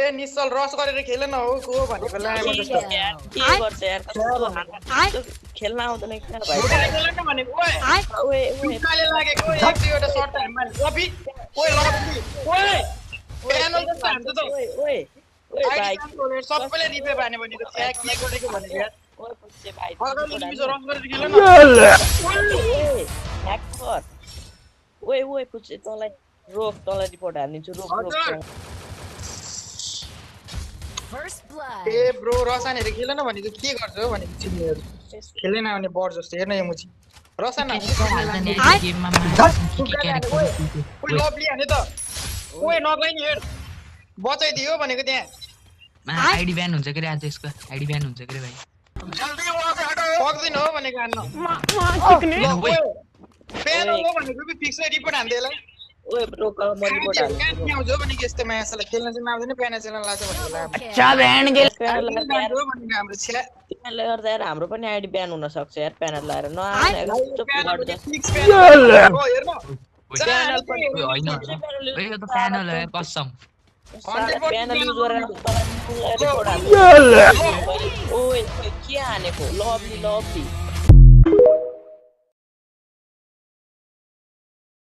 ए निश्चल रस गरेर खेल न हो को भनेको लागेको जस्तो के गर्छ यार कस्तो खेल्न आउँदैन क्या भाइ खेल न भनेको ओए काले लागेको एक दुईवटा सर्ट हान्नु रफी ओए लफी ओए प्यानल त हान्छ त ओए भाइ सबैले रिपे बाने भनेको क्या के गरेको भनेको यार ओए पुच्छे भाइ अगाडि निमिषो रस गरेर खेल न ह्याकर ओए पुच्छे तँलाई रोक तँलाई रिपोर्ट हालिदिन्छु रोक ए ब्रो रसानहरु खेल न भनेको के गर्छ हो भनेको चिन्नेहरु खेलेन भने बढ जस्तो हेर्न यो मुची रसान गेममा ओए लभली हाने त ओए नगइ नि हेर बचाइदियो भनेको त्यहाँ आईडी ब्यान हुन्छ के रे आज यसको आईडी ब्यान हुन्छ के रे भाइ सक्दिन हो भनेको हान्न प्यानल हो भनेको पनि फिक्सै रिपोर्ट हान्दैला ओए ब्रो कल म रिपोर्ट हाल्छु के आउँछ भनेको यस्तो म्याचले खेल्न चाहिँ नआउँदैन प्यानल च्यानल लाग्छ भनेको ला अच्छा ब्यान गेल प्यानल भनेको हाम्रो छ्या प्यानल गर्दा यार हाम्रो पनि आईडी ब्यान हुन सक्छ यार प्यानल लाएर नआउने फिक्स प्यानल हो हेर्न प्यानल पनि हैन यो त प्यानल हो कसम प्यानल युज गरेर रिपोर्ट हाल्छु ओए के हानेको लभली